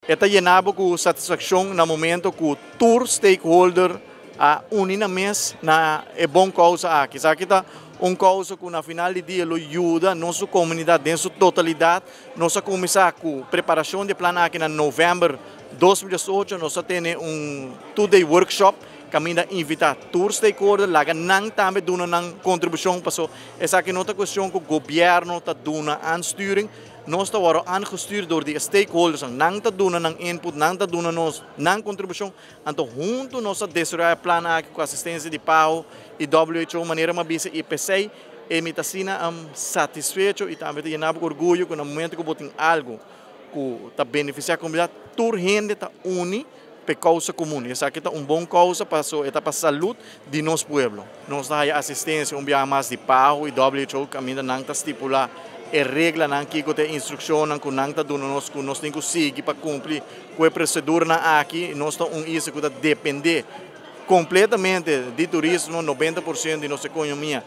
E ta yena bo ku satisfakshon na momento ku tur stakeholder a uni nan mes na e bon kousa aki. Esaki ta un kousa ku na final di dia lo yuda nos komunidat den su totalidat. Nos a kuminsá ku preparashon di e plan aki na novèmber 2018. Nos a tene un 2-day workshop kaminda invitá tur stakeholder, laga nan tambe duna nan kontribushon, paso esaki no ta kuestion ku gobièrnu ta duna aansturing. Nos ta wòrdu aangestuurd door di e stakeholders, nan ta duna nan input, nan ta duna nos nan kontribushon, anto huntu nos a desaroyá e plan aki ku asistensia di PAHO i WHO, manera mi a bisa. I p'esei e mi ta asina satisfecho i tambe ta yena bo ku orguyo ku na momento ku bo tin algu ku ta benefisiá komunidat, tur hende ta uni pa e kousa komun. I esaki ta un bon kousa paso e ta pa salud di nos pueblo. Nos ta haya asistensia un biaha mas di PAHO i WHO, kaminda nan ta stipulá e reglanan, kiko ta e instrukshonnan ku nan ta duna nos ku nos tin ku sigui pa kumpli ku e proseduranan aki. Nos ta un isla ku ta dependé kompletamente di turismo, 90% di nos ekonomia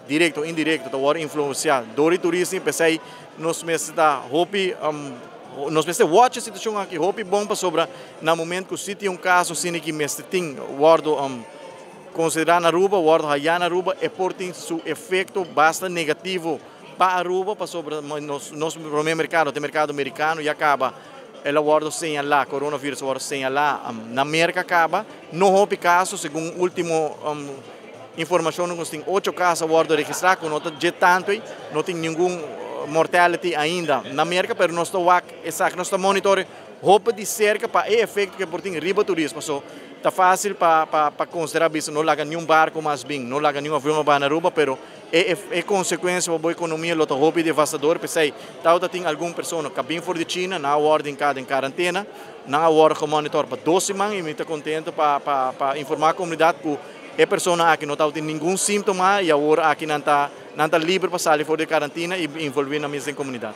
direkto o indirekto ta wòrdu influensiá dor di turismo, i p'esei nos mester ta hopi, nos mester watch e situashon aki hopi bon, pasobra na momento ku si tin un kaso asina ki mester tin wòrdu konsiderá na Aruba, wòrdu hayá na Aruba, e por tin su efekto basta negativo pa Aruba, pasobra nos nos promé merkado ta e merkado merikano. Ya kaba el a wòrdu señalá, coronavirus a wòrdu señalá na Merka kaba, no hopi kaso, segun último informashon nos tin ocho kaso a wòrdu registrá, ku no ta dje tantu ei, no tin ningun mortality ainda na Merka, pero nos ta wak esaki, nos ta monitor hopi di serka pa e efekto ku e por tin riba turismo. So ta fásil pa pa pa konsiderá bisa no laga niun barko mas bin, no laga niun avion mas baha na Aruba, pero e e konsekuensia pa bo ekonomia lo ta hopi devastador. P'esei tabata tin algun persona ku a bin for di China, nan a wòrdu hinká den karantena, nan a wòrdu gemonitor pa 2 siman, i mi ta kontentu pa pa pa informá komunidat ku e persona aki no tabatin ningun síntoma i awor aki nan ta liber pa sali for di karantina i envolví nan mes den komunidat.